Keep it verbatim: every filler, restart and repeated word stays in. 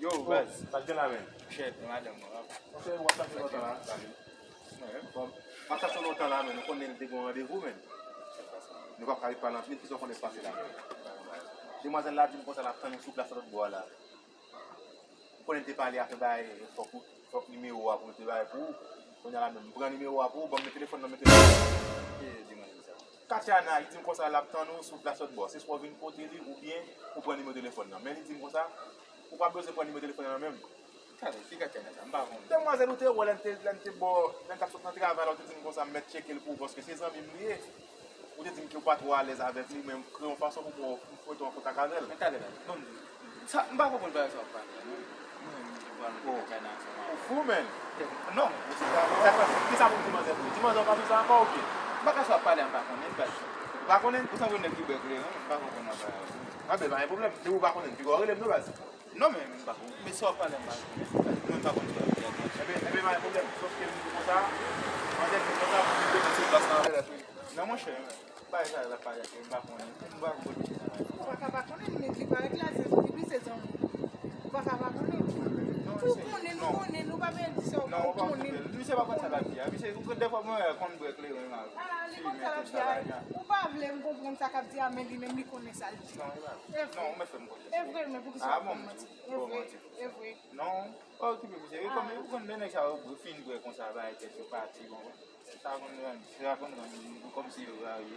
Yo, baz, sa k gen la, men? Chèf, madanm mwen. Monchè, w ap chache lontan la. Bon, m ap chache w lontan la, men nou konnen l te gen yon randevou, men. Nou p ap ka ret pale anpil, kisa w konnen k pase la? Demwazèl la di m konsa l ap tann ou sou plas lòt bò a la. Ou konnen l te pale afè bay, fòk ou, fòk nimewo a pou l te bay pou ou. Kounye a la menm, m pran nimewo a pou ou, ban m men telefòn nan, men telefòn nan. Ki demwazèl sa? Katiana, li di m konsa l ap tann ou sou plas lòt bò. Se swa w vin kote li oubyen ou pran nimewo telefòn nan. Men li di m konsa, ou pa bezwen pran nimewo telefòn nan menm. Talè, ki Katiana sa? M pa konn. Demwazèl ou te wè lè n te, lè n te bò, lè n t ap sot nan travay la, ou te di m konsa m mèt tcheke l pou ou paske se zanmi m li ye. Ou te di m ke w pa twò alèz avèk li, men m kreye yon fason pou mwen mete w an kontak avè l. Men talè la, non, sa, m pa konprann bagay sa w ap pale a, non. Mwen menm ki pral mete kaka nan ansanm avè w. Ou fou, men. Non, sa, sa, kisa pou m di manzè pou li? Di manzè w pa sou sa ankò, oke. M pa ka sa w ap pale a, m pa konnen, baz. Ou pa konnen? Ou sanble yon nèg ki bwè kleren, m pa konprann bagay la. Anben, pa gen pwoblèm. Depi w pa konnen, piga w rele m non, baz. Non, men, men m pa konn, men sa w ap pale a, m pa konn. Mwen, m pa konn sa w ap di a, non. Enben, enben, pa gen pwoblèm. Sòf ke m di konsa, manzè di konsa, pou m te sou plas la. Non, monchè, bagay sa l ap pale a, m pa konnen. M pa konn kote misye nan bagay sa. Ou pa ka pa konnen, nèg li parèt la, se, li se zanmi. Ou pa ka pa konnen. Non, ou konnen, nou konnen, nou pa bezwen di sa, ou konnen. Misye pa konn sa l ap di a. Misye, ou konn, dèfwa, mwen, konn bwè kleren, m ap. Ah, li konn sa l ap di a. Ou pa vle m konprann sa k ap di a, men li menm, li konnen sa l di. Non, li pa. E vre. Non, ou mèt fè m konfyans. E vre, men poukisa w ap fè m manti? E vre, e vre. Non, pa okipe misye. Ou konn, ou konn lè nèg sa yo fin bwè konsa, bay tèt yo pati, bon. Sa konn rann, sa konn rann kòmsi yo rare.